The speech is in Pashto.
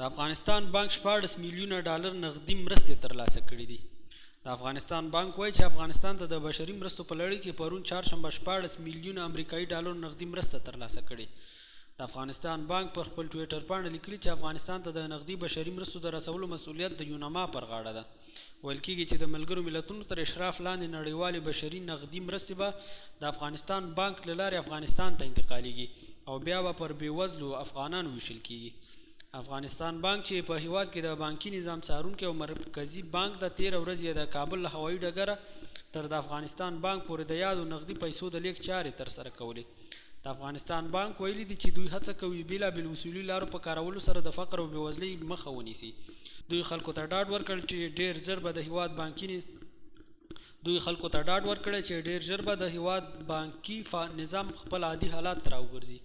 د افغانستان بانک 16 میلیونه ډالر نغدي مرستې ترلاسه کړې دي. د افغانستان بانک وایي چې افغانستان ته د بشري مرستو په لړۍ کې پرون چهارشنبه 16 میلیونه امریکایي ډالر نغدي مرسته ترلاسه کړې. د افغانستان بانک پر خپل ټویټر پاڼه لیکلي چې افغانستان ته د نغدي بشري مرستو د رسولو مسؤلیت د یونما پر غاړه ده. ویل کېږي چې د ملګرو ملتونو تر اشراف لاندې نړیوالې بشري نغدي مرستې به د افغانستان بانک له لارې افغانستان ته انتقالېږي او بیا به پر بېوزلو افغانانو ویشل کېږي. افغانستان بانک چې په هیواد کې د بانکي نظام څارونکی او مرکزي بانک ده، تېره ورځ یې د کابل له هوایي ډګره تر د افغانستان بانک پورې د یادو نغدي پیسو د لېږد چارې ترسره کولې. د افغانستان بانک ویلي دي چې دوی هڅه کوي بېلابېلو اصولي لارو په کارولو سره د فقر او بېوزلۍ مخه ونیسي. دوی خلکو ته ډاډ ورکړ چې ډېر ژر به د هیواد بانکي دوی خلکو ته ډاډ ورکړی چې ډېر ژر به د هیواد بانکي نظام خپل عادي حالت ته راوګرځي.